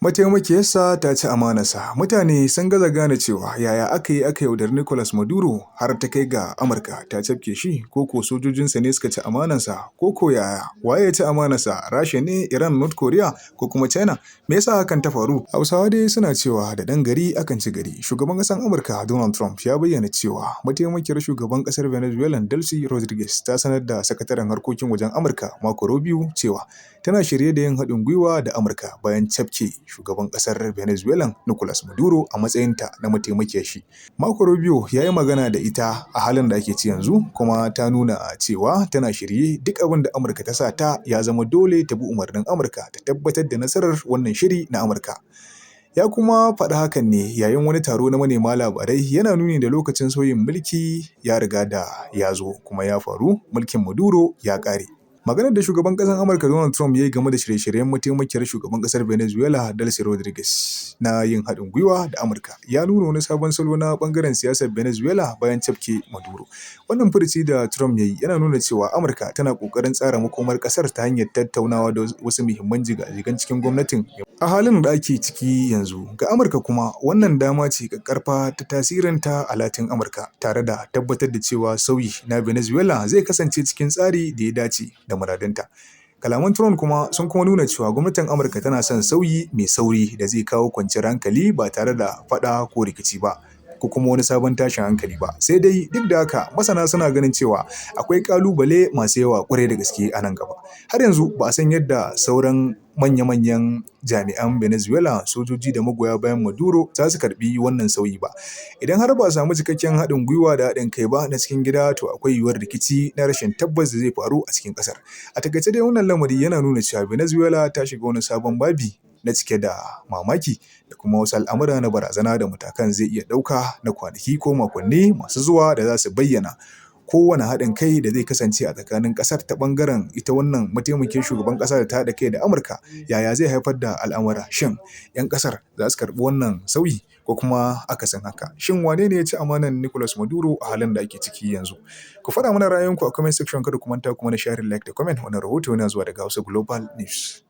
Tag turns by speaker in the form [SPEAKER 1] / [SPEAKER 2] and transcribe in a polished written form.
[SPEAKER 1] Mataimakiyarsa ta ci amanarsa. Mutane sun gaza gane cewa yaya aka yi aka yaudari Nicolas Maduro har ta kai ga Amurka ta cafke shi, ko ko sojojinsa ne suka ci amanarsa, ko ko yaya, waye ya ci amanarsa, Rasha ne, Iran, North Korea ko kuma China? Me yasa hakan ta faru? Hausawa dai suna cewa da ɗan gari akan ci gari. Shugaban ƙasar Amurka Donald Trump ya bayyana cewa mataimakiyar shugaban ƙasar Venezuela Delcy Rodriguez ta sanar da sakataren harkokin wajen Amurka Marco Rubio cewa tana shirye da yin haɗin gwiwa da Amurka bayan cafke shugaban ƙasar Venezuela Nicolas Maduro a matsayinta na mataimakiyar shi. Marco Rubio ya yi magana da ita a halin da ake ciki yanzu, kuma ta nuna cewa tana shirye duk abin da Amurka ta sa ta ya zama dole ta bi umarnin Amurka ta tabbatar da nasarar wannan shiri na Amurka. Ya kuma faɗi hakan ne yayin wani taro na manema labarai, yana nuni da lokacin sauyin mulki ya riga da ya zo kuma ya faru, mulkin Maduro ya ƙare. Maganar da shugaban ƙasar Amurka Donald Trump ya yi game da shirye-shiryen mataimakiyar shugaban ƙasar Venezuela Delcy Rodriguez na yin haɗin gwiwa da Amurka ya nuna wani sabon salo na ɓangaren siyasar Venezuela bayan cafke Maduro. Wannan furuci da Trump ya yi yana nuna cewa Amurka tana ƙoƙarin tsara makomar ƙasar ta hanyar tattaunawa da wasu muhimman jigajigan cikin gwamnatin a halin da ake ciki yanzu. Ga Amurka kuma, wannan dama ce ƙaƙƙarfa ta tasirinta a Latin Amurka, tare da tabbatar da cewa sauyi na Venezuela zai kasance cikin tsari da ya dace da muradunta. Kalaman Trump kuma sun kuma nuna cewa gwamnatin Amurka tana son sauyi mai sauri da zai kawo kwanciyar hankali ba tare da faɗa ko rikici ba, ko kuma wani sabon tashin hankali ba. Sai dai duk da haka, masana suna ganin cewa akwai ƙalubale masu yawa ƙwarai da gaske a nan gaba. Har yanzu ba a san yadda sauran manya-manyan jami'an Venezuela, sojoji da magoya bayan Maduro za su karɓi wannan sauyi ba. Idan har ba a samu cikakken haɗin gwiwa da haɗin kai ba na cikin gida, to akwai yiwuwar rikici na rashin tabbas da zai faru a cikin ƙasar. A takaice dai, wannan lamari yana nuna cewa Venezuela ta shiga wani sabon babi na cike da mamaki da kuma wasu al'amura na barazana da matakan zai iya ɗauka na kwanaki ko makonni masu zuwa da za su bayyana kowane haɗin kai da zai kasance a tsakanin ƙasar ta ɓangaren ita wannan mataimakin shugaban ƙasa da ta haɗa kai da Amurka, yaya zai haifar da al'amura? Shin 'yan ƙasar za su karɓi wannan sauyi ko kuma akasin haka? Shin wane ne ya ci amanar Nicolas Maduro a halin da ake ciki yanzu? Ku faɗa mana ra'ayoyinku a comment section. Kada ku manta kuma na share, like da comment. Wannan rahoto yana zuwa daga Hausa Global News.